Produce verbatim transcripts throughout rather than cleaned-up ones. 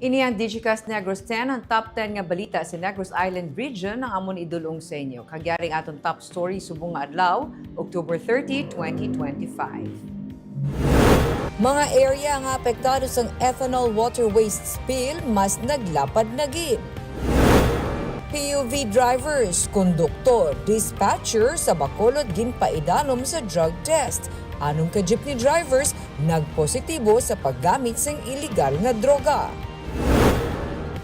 Ini ang Digicast Negros ten, ang top ten nga balita sa Negros Island Region ang amon idul-ong sa inyo. Kag yari ang aton top story subong nga adlaw, October thirty, twenty twenty-five. Mga area nga apektado sang ethanol water waste spill mas naglapad na gid. P U V drivers, konduktor, dispatcher sa Bacolod ginpaidalom sa drug test. Anom ka jeepney drivers nagpositibo sa paggamit sang iligal nga droga.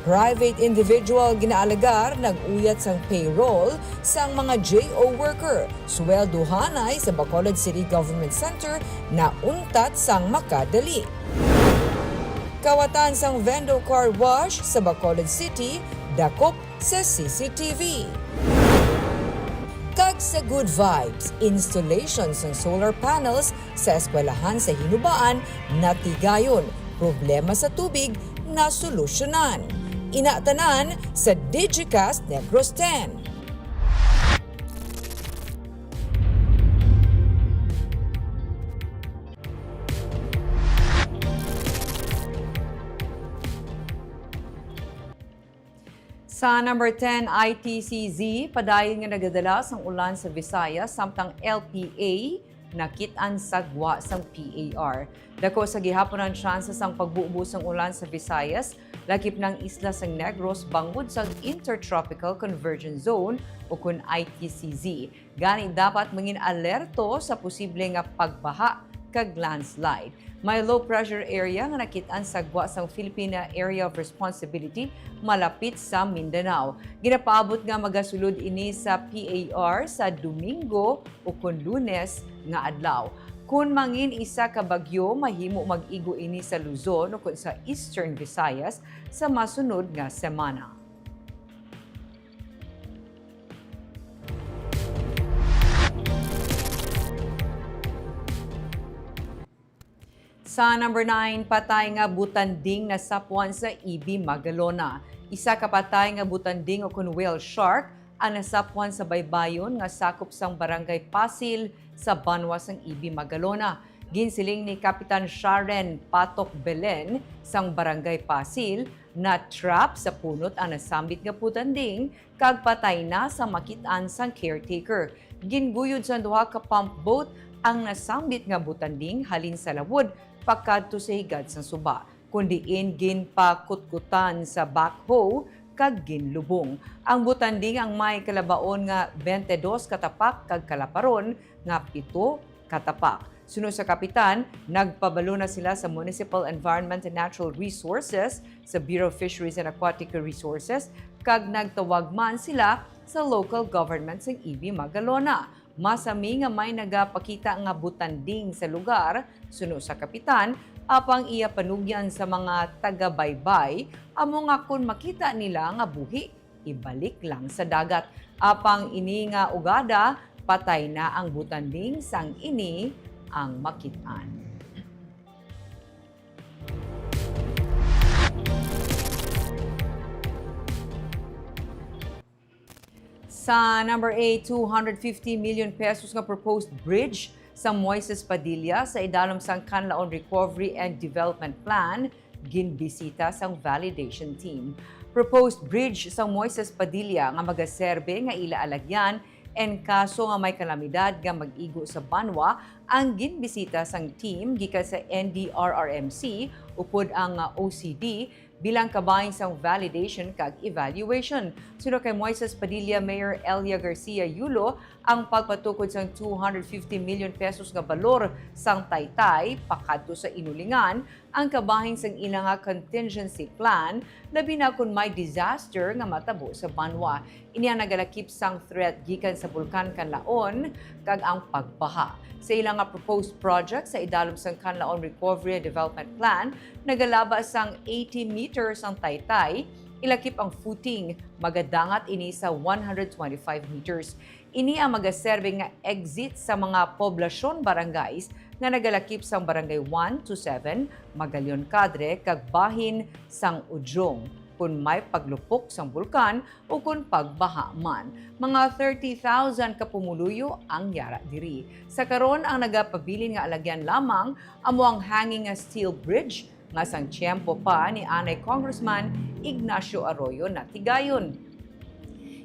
Private individual ginaalegar nag-uyat sang payroll sang mga J O worker. Sweldohanay sa Bacolod City Government Center nauntat sang makadali. Kawatan sang Vendo Car Wash sa Bacolod City dakop sa C C T V. Kag sa Good Vibes, installation sang solar panels sa eskwelahan sa Hinubaan natigayon, problema sa tubig nasolusyonan. Ina tanan sa Digicast Negros ten. Sa number ten, I T C Z, padayon nga nagadala sang ulan sa Visayas, samtang L P A nakit-an sa gwa sang P A R. Dako sa gihapon ang tsansa sang pagbubo sang ulan sa Visayas, lakip na ang isla sang Negros bangod sang Intertropical Convergence Zone, ukon I T C Z. Gani, dapat mangin-alerto sa posible nga pagbaha kag landslide. May low pressure area nga nakit-an sa gwa sang Philippine Area of Responsibility malapit sa Mindanao. Ginapaabot nga magasulod ini sa P A R sa Domingo ukon Lunes nga adlaw. Kon mangin isa ka bagyo, mahimo mag-igo ini sa Luzon ukon sa Eastern Visayas sa masunod nga semana. Sa number nine, patay nga butanding nasapwan sa E B Magalona. Isa ka patay nga butanding ukon whale shark ang nasapwan sa baybayon nga sakop sang Barangay Pasil sa banwa sang E B Magalona. Ginsiling ni Kapitan Sharon Patok Belen sang Barangay Pasil, na-trap sa punot ang nasambit nga butanding kag patay na sa makit-an sang caretaker. Ginguyod sang duha ka pump boat ang nasambit nga butanding halin sa lawod pakadto sa higad sang suba, kon diin ginpakutkutan sa backhoe kag ginlubong. Ang butanding ang may kalabaon nga twenty-dos ka tapak kag kalaparon nga pito ka tapak. Suno sa kapitan, nagpabalo na sila sa Municipal Environment and Natural Resources, sa Bureau of Fisheries and Aquatic Resources, kag nagtawag man sila sa local government sang E B Magalona. Masami nga may nagapakita nga butanding sa lugar, suno sa kapitan, apang iya panugyan sa mga taga-baybay amo nga kon makita nila nga buhi, ibalik lang sa dagat. Apang ini nga ugada, patay na ang butanding sang ini ang makit-an. Sa number eight, two hundred fifty million pesos nga proposed bridge sa Moises Padilla sa idalom sang Kanlaon Recovery and Development Plan, ginbisita sang validation team. Proposed bridge sa Moises Padilla nga magaserbe nga ila alagyan en kaso nga may kalamidad nga mag-igo sa banwa ang ginbisita sang team gikan sa N D R R M C upod ang, ah, O C D bilang kabahin sang validation kag evaluation. Suno kay Moises Padilla, Mayor Elia Garcia Yulo, ang pagpatukod sang two hundred fifty million pesos nga balor sang Taytay pakadto sa Inulingan ang kabahin sang ila nga contingency plan, labi na kon may disaster nga matabo sa banwa. Ini ang nagalakip sang threat gikan sa Bulkan Kanlaon kag ang pagbaha. Sa ila nga proposed project sa idalom sang Kanlaon Recovery and Development Plan, nagalaba sang eighty meters ang Taytay, ilakip ang footing, magadangat ini sa one hundred twenty-five meters. Ini ang magaserbe nga exit sa mga poblasyon, barangays nga nagalakip sang Barangay one to seven, Magallon Cadre, kag bahin sang Ujong, kon may paglupok sang bulkan o kon pagbaha man. Mga thirty thousand ka pumuluyo ang yara diri. Sa karon, ang nagapabilin nga alagyan lamang amo ang hanging nga steel bridge nga sang tiyempo pa ni anay Congressman Ignacio Arroyo natigayon.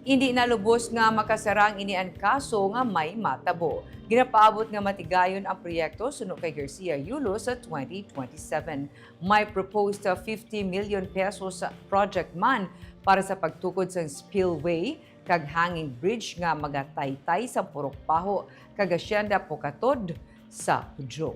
Indi na lubos nga makasara ang inian kaso nga may matabo. Ginapaabot nga matigayon ang proyekto suno kay Garcia Yulo sa twenty twenty-seven. May proposed fifty million pesos project man para sa pagtukod sang spillway kag hanging bridge nga magataytay sa Purok Paho kag Hacienda Pocatod sa Pujol.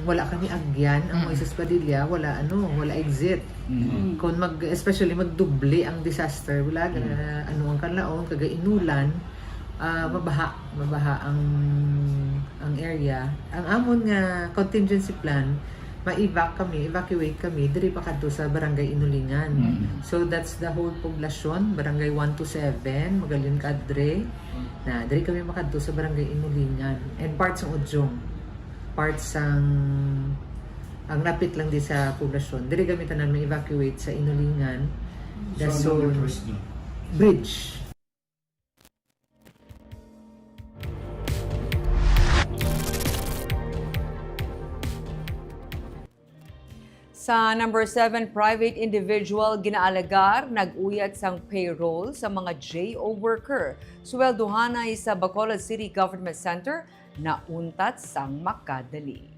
Wala kami agyan. Ang Mm. Moises Padilla, wala, ano, wala exit. Mm. Kung mag-, especially magdubli ang disaster, wala, Mm. ga-, ano, ang Kanlaon, kag inulan, ah, mabaha, mabaha ang, ang area. Ang amon nga contingency plan, ma-evac kami, evacuate kami, diri pa kadto sa Barangay Inulingan. Mm. So, that's the whole poblasyon, Barangay one to seven, Magaling Cadre, na diri kami makadto sa Barangay Inulingan, and parts ng Ujong, parts sang, ang lapit lang di sa poblasyon. Diri kami tanan ma-evacuate sa Inulingan. So, ano ang first niyo? Bridge. Sa number seven, private individual ginaalegar nag-uyat sang payroll sa mga J O worker. Sweldohanay sa Bacolod City Government Center nauntat sang makadali.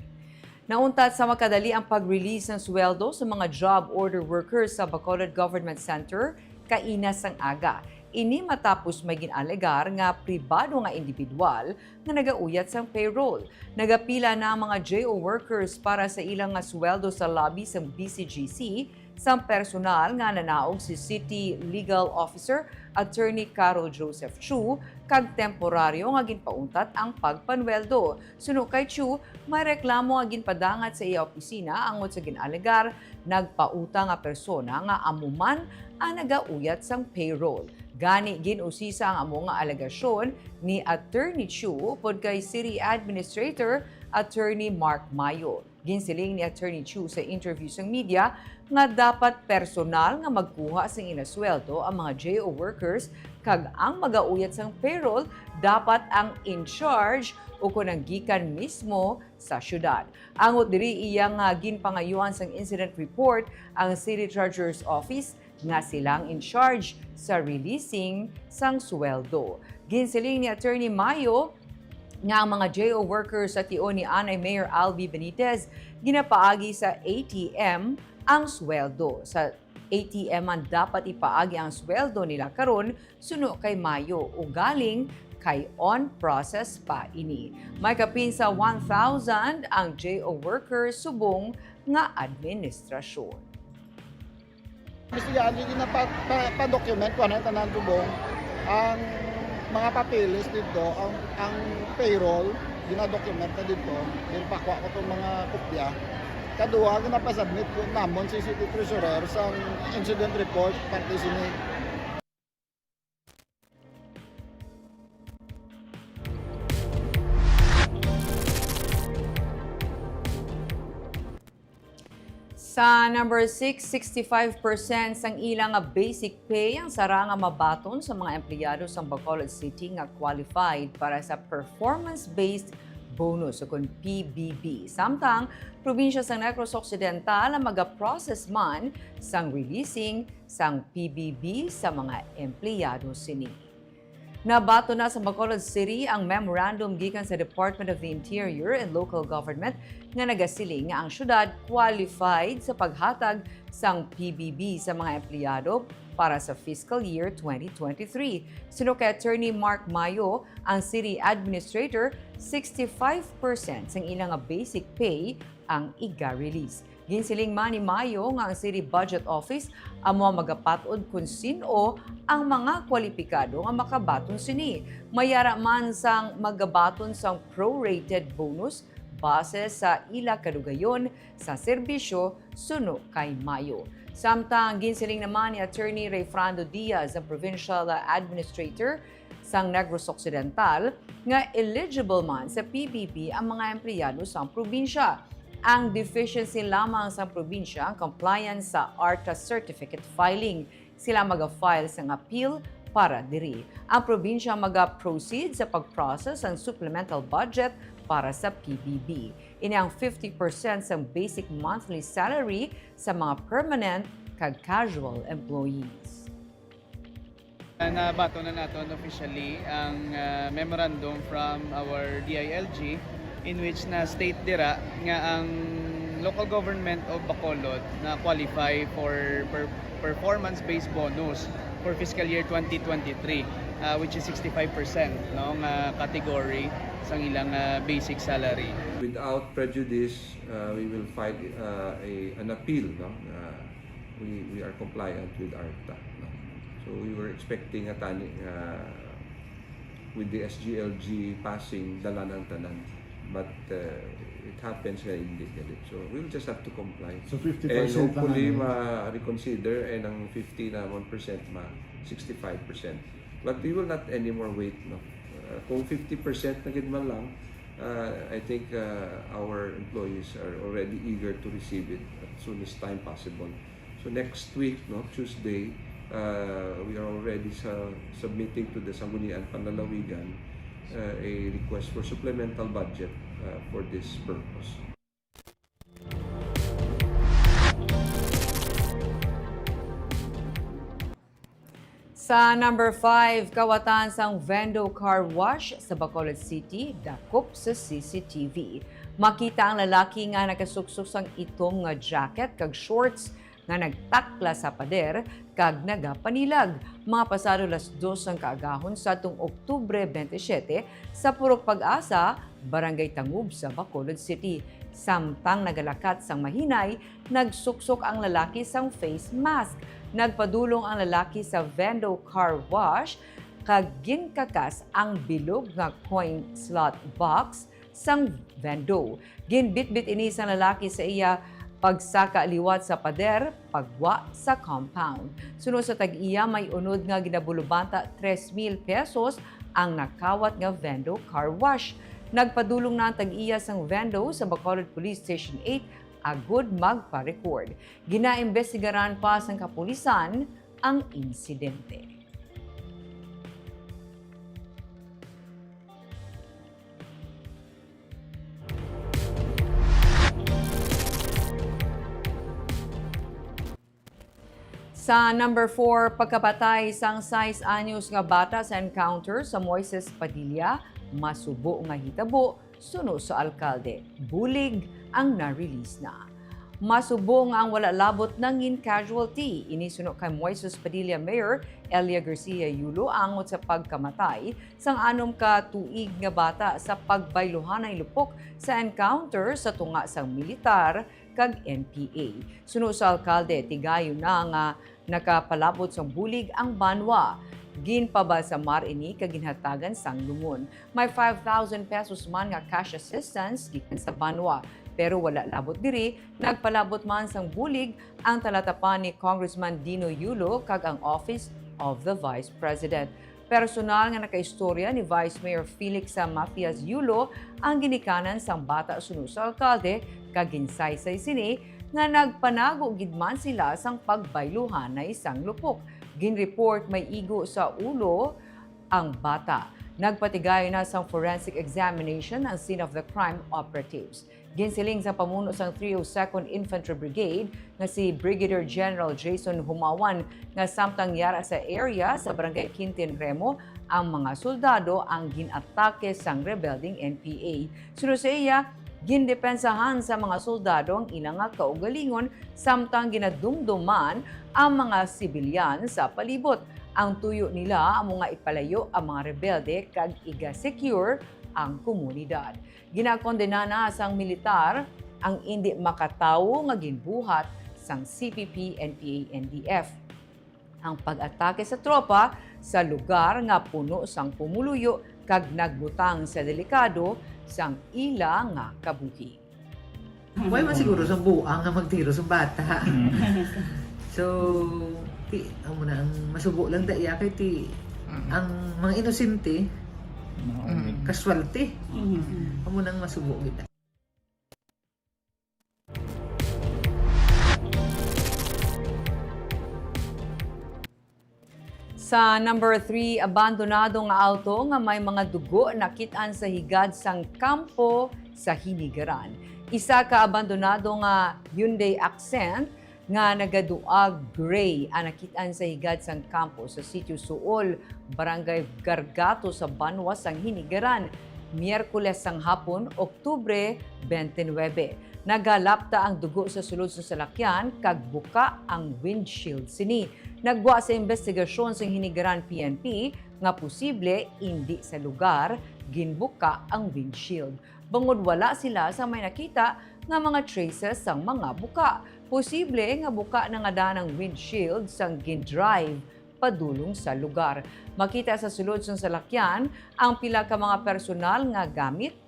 Nauntat sa makadali ang pag-release ng sweldo sa mga job order workers sa Bacolod Government Center kaina sang aga. Ini matapos may gin-alegar nga pribado nga individual nga nagauyat sang payroll. Nagapila na ang mga J O workers para sa ilang nga sweldo sa lobby sang B C G C, sang personal nga nanaog si City Legal Officer Attorney Carol Joseph Chu kag temporaryo nga ginpauntat ang pagpanweldo. Suno kay Chu, may reklamo nga ginpadangat sa iya opisina angot sa gin-alegar nagpautang nga persona nga amo man ang nagauyat sang payroll. Gani, gin-usisa ang amo nga alegasyon ni Attorney Chu upod kay City Administrator Attorney Mark Mayo. Ginsiling ni Attorney Chu sa interview sang media nga dapat personal nga magkuha sing ila sweldo ang mga J O workers, kag ang magauyat sang payroll dapat ang in charge o kon ang gikan mismo sa syudad. Angot diri, iya nga ginpangayuan sang incident report ang City Treasurer's Office nga sila ang in charge sa releasing sang sweldo. Ginsiling ni Attorney Mayo nga ang mga J O workers sa tion ni anay Mayor Albi Benitez ginapaagi sa A T M ang sweldo. Sa A T M man dapat ipaagi ang sweldo nila karon suno kay Mayo, ugaling kay on process pa ini. May kapin sa one thousand ang J O workers subong nga administrasyon. Gusto niya, hindi na pa, pa, pa-document kung ano yung tanan subong. Ang mga papeles dito, ang, ang payroll, gina-document na dito. Ginpakuha ko itong mga kopya. Kaduha, ginapasubmit ko namon si City Treasurer sa incident report, parte sini. Sa number six, sixty-five percent sang ila nga basic pay ang sara nga mabaton sa mga empleyado sang Bacolod City nga qualified para sa performance-based bonus, ukon P B B. Samtang, probinsya sang Negros Occidental ang maga-process man sang releasing sang P B B sa mga empleyado sini. Nabaton na sa Bacolod City ang memorandum gikan sa Department of the Interior and Local Government nga nagasiling nga ang syudad qualified sa paghatag sang P B B sa mga empleyado para sa fiscal year twenty twenty-three. Suno kay Attorney Mark Mayo, ang city administrator, sixty-five percent sang ila nga basic pay ang iga-release. Ginsiling man ni Mayo nga ang City Budget Office amo ang magapat-od kon sin-o ang mga kwalipikado nga makabaton sini. May ara man sang magabaton sang prorated bonus base sa ila kadugayon sa serbisyo suno kay Mayo. Samtang ginsiling naman ni Attorney Rayfrando Diaz, ang Provincial Administrator sang Negros Occidental, nga eligible man sa P B B ang mga empleyado sang probinsya. Ang deficiency lamang sang probinsya ang compliance sa ARTA certificate filing. Sila maga-file sang appeal para diri. Ang probinsya maga-proceed sa pag-process sang supplemental budget para sa P B B. Ini ang fifty percent sang basic monthly salary sa mga permanent kag casual employees. Nabaton na naton officially ang, ah, memorandum from our D I L G, in which na state dira nga ang local government of Bacolod na qualify for per-, performance-based bonus for fiscal year twenty twenty-three, ah, which is sixty-five percent, no, nga category sang ilang, ah, basic salary. Without prejudice, uh, we will file, uh, a, an appeal, no? Uh, we, we are compliant with ARTA, no? So we were expecting nga tani nga with the S G L G passing, dala ng tanan. But, uh, it happens nga hindi gali. So we will just have to comply. So fifty percent And hopefully, lang ang ma-reconsider, and ang fifty na one percent, ma sixty-five percent. But we will not anymore wait, no? Uh, kung fifty percent na gid man lang, uh, I think, uh, our employees are already eager to receive it as soon as time possible. So next week, no, Tuesday, uh, we are already sa, submitting to the Sangguniang Panlalawigan, uh, a request for supplemental budget, uh, for this purpose. Sa number five, kawatan sang Vendo Car Wash sa Bacolod City dakop sa C C T V. Makita ang lalaki nga nagasuksok sang itom nga jacket kag shorts nga nagtakla sa pader kag nagapanilag. Mga pasado las dos sang kaagahon sa atong Oktubre twenty-seven, sa Purok Pag-asa, Barangay Tangub sa Bacolod City. Samtang nagalakat sang mahinay, nagsuksok ang lalaki sang face mask. Nagpadulong ang lalaki sa Vendo Car Wash kag ginkakas ang bilog nga coin slot box sang Vendo. Ginbitbit ini sang lalaki sa iya pagsaka liwat sa pader, pagwa sa compound. Suno sa tag-iya, may unod nga ginabulubanta tres mil pesos ang nakawat nga Vendo Car Wash. Nagpadulong na ang tag-iya sang Vendo sa Bacolod Police Station eight agud magpa-record. Ginaimbestigaran pa sang kapulisan ang insidente. Sa number four, pagkapatay sang sais anyos nga bata sa encounter sa Moises Padilla, masubo nga hitabo, suno sa alkalde. Bulig ang na-release na. Masubo nga ang wala labot nangin casualty. Ini suno kay Moises Padilla Mayor Elia Garcia Yulo angot sa pagkamatay sang anom ka tuig nga bata sa pagbayluhanay lupok sa encounter sa tunga sang militar kag N P A. Suno sa alkalde, tigayon na nga nakapalabot sang bulig ang banwa. Ginpabalsamar ini kag ginhatagan sang lungon. May five thousand pesos man nga cash assistance gikan sa banwa. Pero wala labot diri, nagpalabot man sang bulig ang talatapan ni Congressman Dino Yulo kag ang Office of the Vice President. Personal nga nakaistorya ni Vice Mayor Felix Mafias Yulo ang ginikanan sang bata suno sa alkalde, kag ginsaysay sini nga nagpanago gid man sila sang pagbayluhanay sang lupok. Ginreport may igo sa ulo ang bata. Nagpatigayon na sang forensic examination ang scene of the crime operatives. Ginsiling sang pamuno sang three oh second Infantry Brigade nga si Brigadier General Jason Humawan nga samtang yara sa area sa Barangay Quintin Remo ang mga soldado ang gin-atake sang rebelding N P A. Suno sa iya, gindepensahan sa mga soldado ang ila nga kaugalingon samtang ginadumduman ang mga sibilyan sa palibot. Ang tuyo nila amo nga ipalayo ang mga rebelde kag iga-secure ang komunidad. Ginakondena na sang militar ang indi makatawo nga ginbuhat sang C P P, N P A, N D F. Ang pag-atake sa tropa sa lugar nga puno sang pumuluyo kag nagbutang sa delikado sang ila nga kabuhi. Wala man siguro sa buang nga magtiro sa bata. So, ti, amo na ang masubo lang da iya kay ti, ang mga inosente, casualty. Amo nang masubo gid. Sa number three, abandonado nga auto nga may mga dugo nakit-an sa higad sang kampo sa Hinigaran. Isa ka abandonado nga Hyundai Accent nga nagaduag gray ang nakit-an sa higad sang kampo sa Sitio Suol, Barangay Gargato sa Banwa sang Hinigaran, Miyerkules sang hapon, Oktubre twenty-nine. Nagalapta ang dugo sa sulod sa salakyan kag buka ang windshield sini. Naggwa sa imbestigasyon sang Hinigaran P N P nga posible indi sa lugar ginbuka ang windshield, bangod wala sila sa may nakita nga mga traces sang mga buka. Posible nga buka na nga daan ang windshield sang gin-drive padulong sa lugar. Makita sa sulod sang salakyan ang pila ka mga personal nga gamit,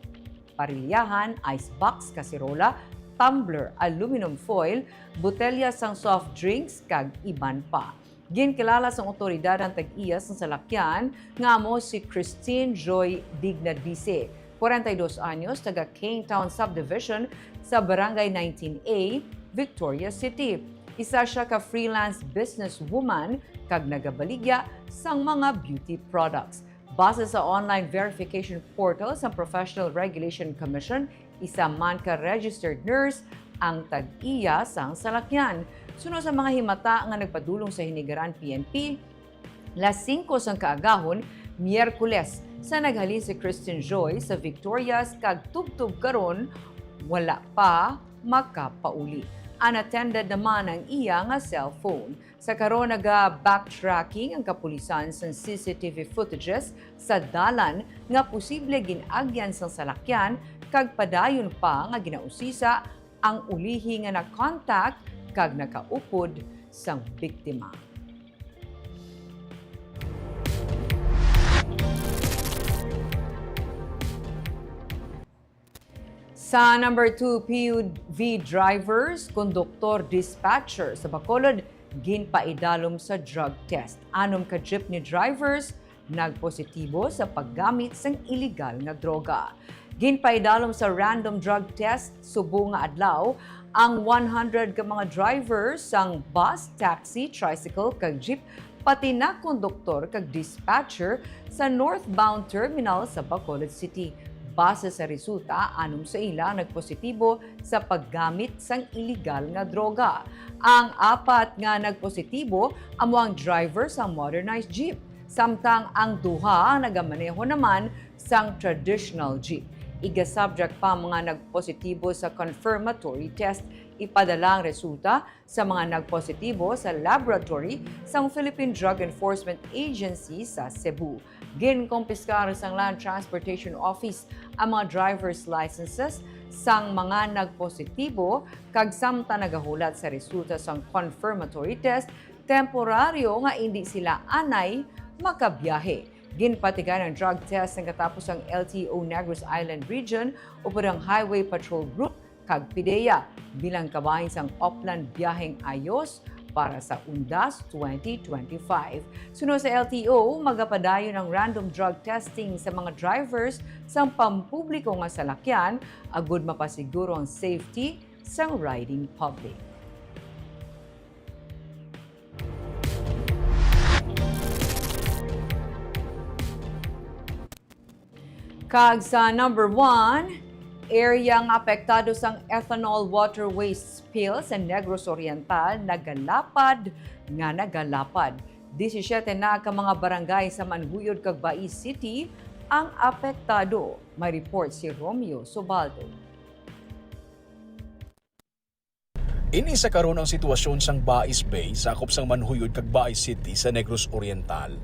parilyahan, ice box, kaserola, tumbler, aluminum foil, botelya sang soft drinks, kag iban pa. Ginkilala sang awtoridad ang tag-iya sang salakyan nga amo si Christine Joy Dignadice, kwarenta y dos anyos, taga Kane Town Subdivision sa Barangay nineteen A, Victoria City. Isa sia ka freelance businesswoman kag nagabaligya sang mga beauty products. Base sa online verification portal sa Professional Regulation Commission, isa man ka registered nurse ang tag-iya sang salakyan. Suno sa mga himata nga nagpadulong sa Hinigaran P N P, las singko sang kaagahon, Miyerkules, sa naghalin si Christine Joy sa Victorias kag tubtob karon wala pa makapauli. Unattended naman ang iya nga cellphone. Sa karon, naga-backtracking ang kapulisan sang C C T V footages sa dalan nga posible gin-agyan sang salakyan, kag padayon pa nga ginausisa ang ulihi nga na-contact kag nakaupod sang biktima. Sa number two, P U V drivers, konduktor, dispatcher sa Bacolod ginpaidalom sa drug test. Anom ka jeepney drivers nagpositibo sa paggamit sang iligal nga droga. Ginpaidalom sa random drug test subong nga adlaw ang one hundred ka mga driver sang bus, taxi, tricycle, kag jeep, pati na konduktor kag dispatcher sa northbound terminal sa Bacolod City. Base sa resulta, anom sa ila ang nagpositibo sa paggamit sang iligal nga droga. Ang apat nga nagpositibo amo ang driver sang modernized jeep, samtang ang duha nagamaneho naman sang traditional jeep. Iga-subject pa ang mga nagpositibo sa confirmatory test. Ipadala ang resulta sa mga nagpositibo sa laboratory sang Philippine Drug Enforcement Agency sa Cebu. Ginkompiskar sang Land Transportation Office ang mga driver's licenses sang mga nagpositibo, kag samtang nagahulat sa resulta sang confirmatory test, temporaryo nga indi sila anay makabiyahe. Ginpatigayon ang drug test sang katapusang L T O Negros Island Region upod ang Highway Patrol Group kag PDEA bilang kabahin sang Oplan Biyaheng Ayos para sa Undas twenty twenty-five. Suno sa L T O, magapadayon ang random drug testing sa mga drivers sang pampubliko nga salakyan agud mapasiguro ang safety sang riding public. Kag sa number one, area nga apektado sang ethanol water waste spill sa Negros Oriental nagalapad nga nagalapad. Disisiete na ka mga barangay sa Manjuyod kag Bais City ang apektado. May report si Romeo Subaldo. Ini sa karon ang sitwasyon sang Bais Bay, sakop sang Manjuyod kag Bais City sa Negros Oriental.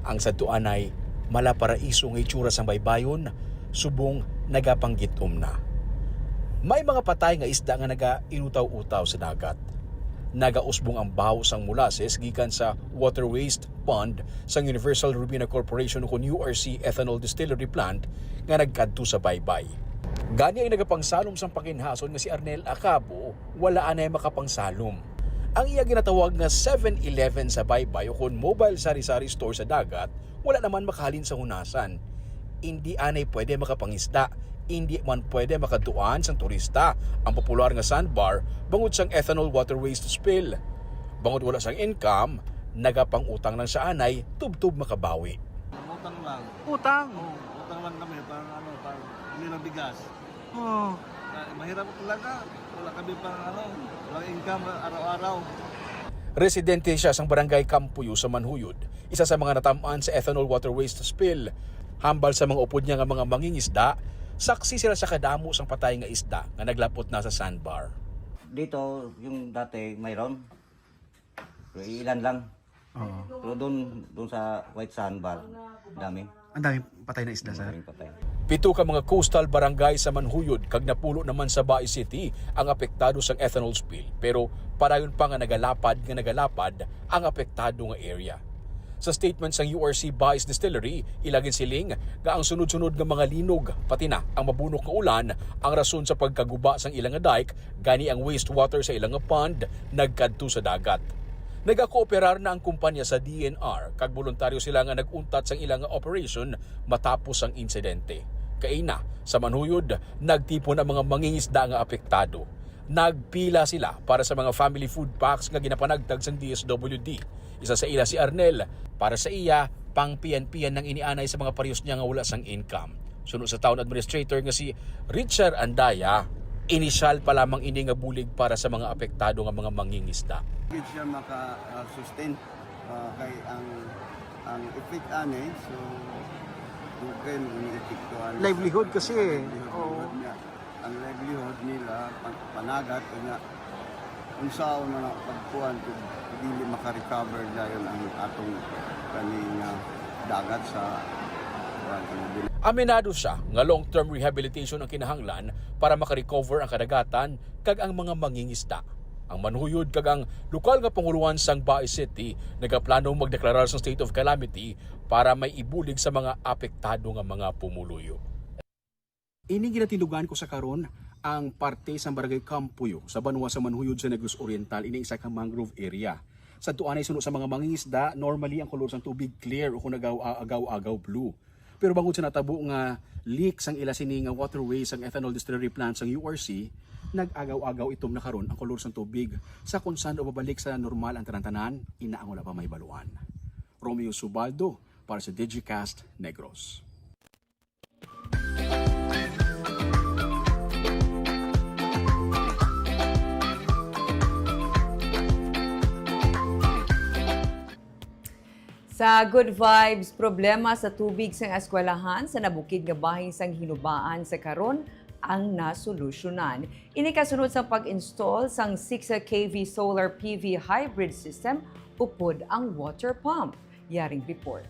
Ang sadto anay, malaparaiso nga itsura sang baybayon, subong nagapanggit-om na. May mga patay nga isda nga nagainutaw-utaw sa dagat. Nagausbong ang baho sang molasses gikan sa water waste pond sang Universal Robina Corporation ukon U R C ethanol distillery plant nga nagkadto sa baybay. Gani ang nagapangsalom sang paginhason nga si Arnel Acabo, wala anay makapangsalom. Ang iya ginatawag nga Seven Eleven sa baybay ukon mobile sari-sari store sa dagat, wala naman makahalin sa hunasan. Indi anay pwede makapangisda, indi man pwede makadtuan sang turista ang popular nga sandbar bangod sang ethanol water waste spill. Bangod wala sang income, Nagapangutang lang siya anay, tubtob makabawi. Utang lang. Utang. Oo, utang lang kami para ano, para hindi lang bigas. Oh. Ah, mahirap talaga. Wala kami pang ano, walang income araw-araw. Residente siya sang barangay Kampuyo sa Manhuyod, isa sa mga natamaan sa ethanol water waste spill. Hambal sa mga upod niya nga mga mangingisda, saksi sila sa kadamo sang patay nga isda nga naglapot na sa sandbar. Dito, yung dati mayroon, ilan lang. Oo. Pero doon, doon sa White Sandbar, dami. Ang daming patay na isda, sir. Maraming patay. Pito ka mga coastal barangay sa Manhuyod kag napulo naman sa Bai City ang apektado sang ethanol spill, pero padayon pa nga nagalapad nga nagalapad ang apektado nga area. Sa statement sang U R C Bai's Distillery, ila ginsiling nga ang sunod-sunod nga mga linog, pati na ang mabunok nga ulan, ang rason sa pagkaguba sang ila nga dike, gani ang wastewater sa ila nga pond nagkadto sa dagat. Nagakooperar na ang kumpanya sa D N R kag boluntaryo sila nga nag-untat sang ila nga operation matapos ang insidente. Kaina, sa Manhuyod, nagtipon ang mga mangingisda nga apektado. Nagpila sila para sa mga family food packs nga ginapanagtag sang D S W D. Isa sa ila si Arnel. Para sa iya, pangpian-pian nang inianay sa mga parehas niya nga wala sang income. Suno sa town administrator nga si Richard Andaya, inisyal pa lamang ini nga bulig para sa mga apektado nga mga mangingisda. Di siya maka-sustain, ah, kay ang ang effect ani, so dugay mo ni epekto ani sa Livelihood kasi eh. livelihood, Oo. livelihood niya. Ang livelihood nila, pan- panagat, kanya unsaon na nga pagkuhan kung dili maka-recover dayon ang atong kaning, ah, dagat sa kuwan, ano, bin- Aminado siya nga long-term rehabilitation ang kinahanglan para makarecover ang kadagatan kag ang mga mangingisda. Ang Manhuyod kag ang lokal nga pangulohan sang Bai City nagaplano magdeklarar sang state of calamity para may ibulig sa mga apektado nga mga pumuluyo. Ini ginatindugan ko sa karon ang parte sa Barangay Kampuyo sa banwa sa Manhuyod sa Negros Oriental, ini isa ka mangrove area. Sa tuanay, suno sa mga mangingisda, normally ang kolor sang tubig clear o kung agaw-agaw blue. Pero bangod sa natabo nga leak sang ila sini nga waterway sang ethanol distillery plant sang U R C, nag-agaw-agaw itom na karon ang kolor sang tubig. Sa kung san-o mabalik sa normal ang tanan-tanan, ina ang wala pa mahibaluan. Romeo Subaldo para sa Digicast Negros. Sa Good Vibes, problema sa tubig sang eskwelahan sa nabukid nga bahin sang Hinubaan sa karon ang nasolusyonan. Ini kasunod sang pag-install sang six K V solar P V hybrid system upod ang water pump. Yaring report.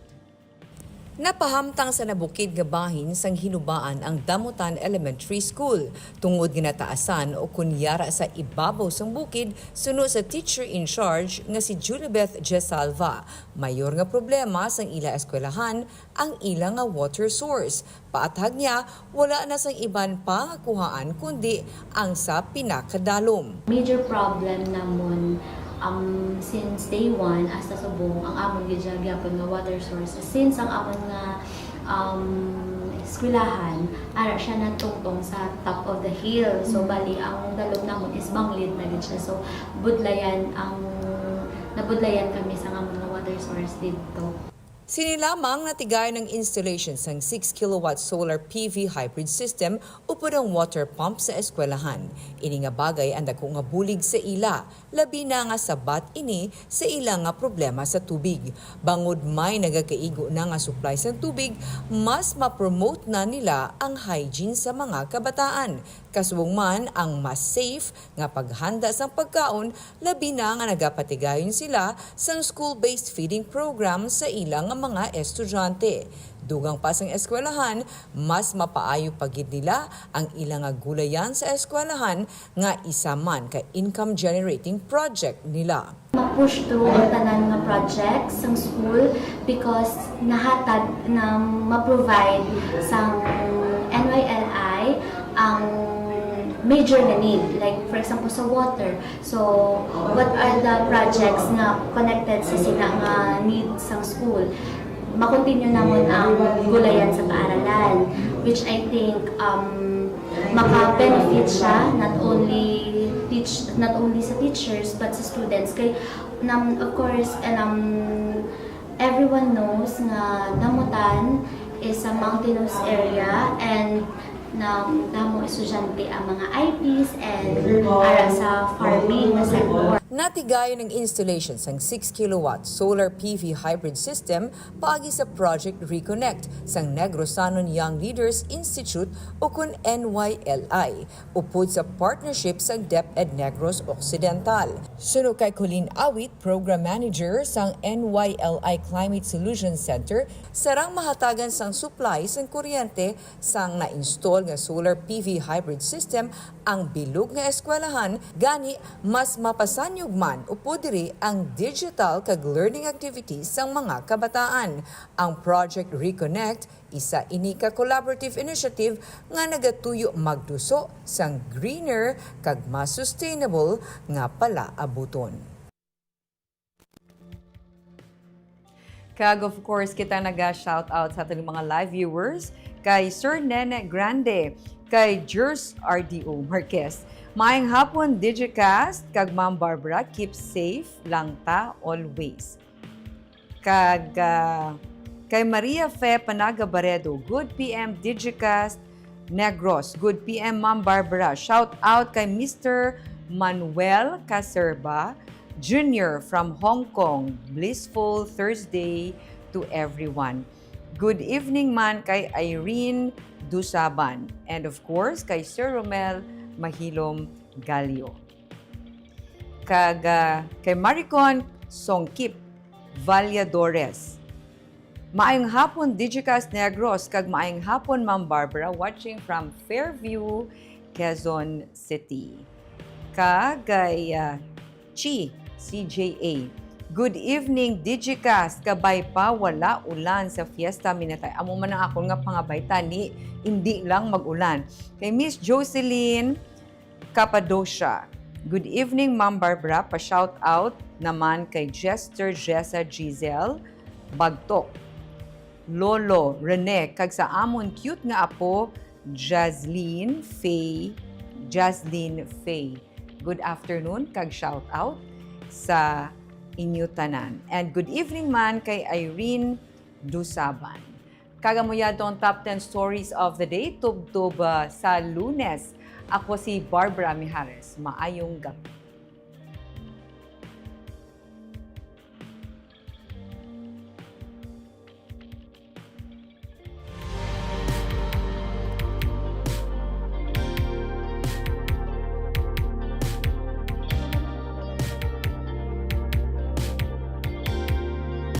Napahamtang sa nabukid nga bahin sang Hinubaan ang Damutan Elementary School tungod nga nataasan o kunyara sa ibabaw sang bukid, suno sa teacher in charge nga si Julibeth Jesalva. Mayor nga problema sang ila eskwelahan ang ila nga water source. Paathag niya, wala na sang iban pa nga kuhaan kundi ang sa pinakadalom. Major problem namon, um, since day one hasta subong ang amon gid siya gyapon nga water source. Since ang amon nga, um, eskwelahan, ara siya natungtong sa top of the hill. So, bali, ang dalom namon is banglid na gid siya. So, budlayan ang, nabudlayan kami sa amon nga water source didto. Sini lamang natigayon ang installation sang six kilowatt solar P V hybrid system upod ang water pump sa eskwelahan. Ini nga bagay ang dako nga bulig sa ila, labi na nga sabat ini sa ila nga problema sa tubig. Bangod may nagakaigo na nga supply sang tubig, mas ma-promote na nila ang hygiene sa mga kabataan. Kasubong man ang mas safe nga paghanda sang pagkaon, labi na nga nagapatigayon sila sang school-based feeding program sa ila nga mga estudyante. Dugang pa sang eskwelahan, mas mapaayo pa gid nila ang ila nga gulayan sa eskwelahan nga isa man ka income-generating project nila. Ma-push through ang tanan nga projects sang school because nahatag na ma-provide sang N Y L I ang major na need, like, for example, sa water. So, what are the projects nga connected sa sina nga need sang school? Ma-continue namon ang gulayan sa paaralan, which I think, um, maka-benefit siya not only Teach, not only sa teachers but sa students. Kay, nam, of course, and, um, everyone knows nga Damotan is a mountainous area and nam, damo estudyante ang mga I Ps and ara sa farming nga sector. Natigayon ang installation sang six kilowatt solar P V hybrid system paagi sa Project Reconnect sang Negrosanon Young Leaders Institute ukon N Y L I, upod sa partnership sang DepEd Negros Occidental. Suno kay Colleen Awit, Program Manager sang N Y L I Climate Solutions Center, sarang mahatagan sang supply sang kuryente sang na-install nga solar P V hybrid system ang bilog nga eskwelahan, gani mas mapasanyog man upod diri ang digital kag learning activities sang mga kabataan. Ang Project Reconnect, isa ini ka collaborative initiative nga nagatuyo magduso sang greener kag mas sustainable nga palaabuton. Kag of course, kita naga-shout out sa aton mga live viewers, kay Sir Nene Grande, kay Jers R D O Marquez. Maayong hapon, Digicast, kag Ma'am Barbara, keep safe lang ta always. Kag, ah, kay Maria Fe Panaga Baredo, good P M Digicast Negros, good P M Ma'am Barbara. Shout out kay Mister Manuel Caserba Junior from Hong Kong. Blissful Thursday to everyone. Good evening man kay Irene Dusaban and of course kay Sir Romel Mahilom Galio. Kag, ah, kay Maricon Songkip Valladores. Maayong hapon, Digicast Negros, kag maayong hapon, Ma'am Barbara, watching from Fairview, Quezon City. Kag kay, ah, Chi, C J A. Good evening, Digicast. Kabay pa, wala ulan sa Fiesta Minatay. Amo man ang akon nga pangabay tani, hindi lang mag-ulan. Kay Miss Jocelyn Cappadocia. Good evening, Ma'am Barbara. Pa-shout out naman kay Jester, Jessa, Giselle Bagtok, Lolo Rene, kag sa amon cute nga apo, Jaslyn Faye. Jaslyn Faye. Good afternoon kag shout out sa inyo tanan. And good evening man kay Irene Dusaban. Kag amo yadto ang top ten stories of the day, tubtob, ah, sa Lunes. Ako si Barbara Mijares. Maayong gabi.